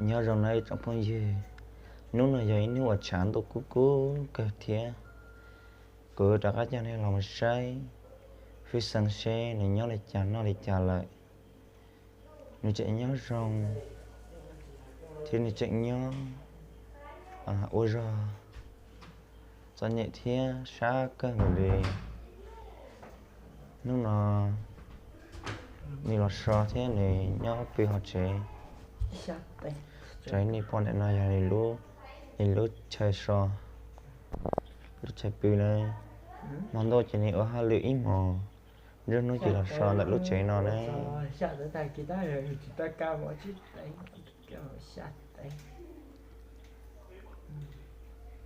Nyob zoo nawb tsoom phooj ywg, hnub no yog ib hnub uas tshav ntuj kub kub kawg thiab. Kuv rov qab coj nej los mus saib Fwj Xeeb seb nws nyob li cas noj li cas lawm. Nws tseem nyob zoo thiab nws tseem nyob ua zog txom nyem thiab sab kawg nkaus li. Hnub no nws los so thiab nws nyob pw hauv tsev. Raws li nej pom ntawm no yog nws lub chaw so, lub chaw pw na. Hmo ntuj ces nws ua hauj lwm ib hmos, nruab hnub ces los so ntawm lub tsev no na.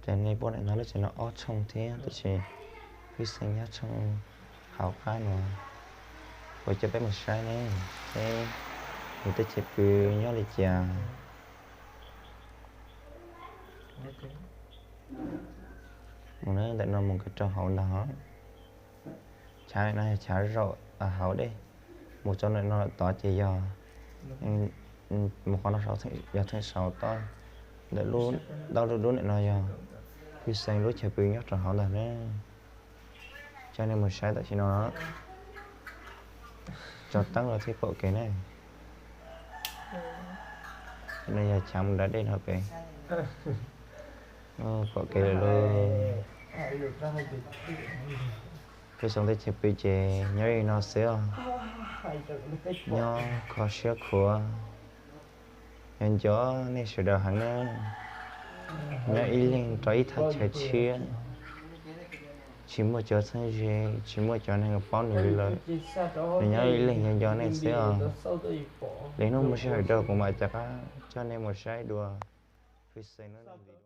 Ces nej pom ntawm no lub tsev no ob tshooj thiab, tab sis Fwj Xeeb nyob tshooj hauv qab no. Kuv coj peb mus saib ne, seb nws tej chaw pw nyob li cas. Mus ntawm no mus nkag rau hauv ntag. Chav no yog chav zaum hauv dej, mus txog ntawm no lawm tod ces yog, mus qhov no yog theem saud tod. Ntawm lub, ntawm lub dub ntawm no yog Fwj Xeeb lub chaw pw nyob rau hauv ntag na. Coj nej mus saib tam sim no, tso teeb los thiaj pom kev ne. No yog chav mus da dej no pem, pom kev lawm lauj. Fwj Xeeb tej chaw pw ces nyob li no xwb os. Nyob kho siab khuav, nco nco nej sawv daws heev na. Nyob ib leeg rau ib thaj chaw tshiab, tsis muaj cov txheeb ze, tsis muaj cov neeg paub nws li lawm. Nws nyob ib leeg nco nco nej xwb os. Lwm hnub muaj sij hawm rau kuv mam rov qab coj nej mus saib dua Fwj Xeeb no.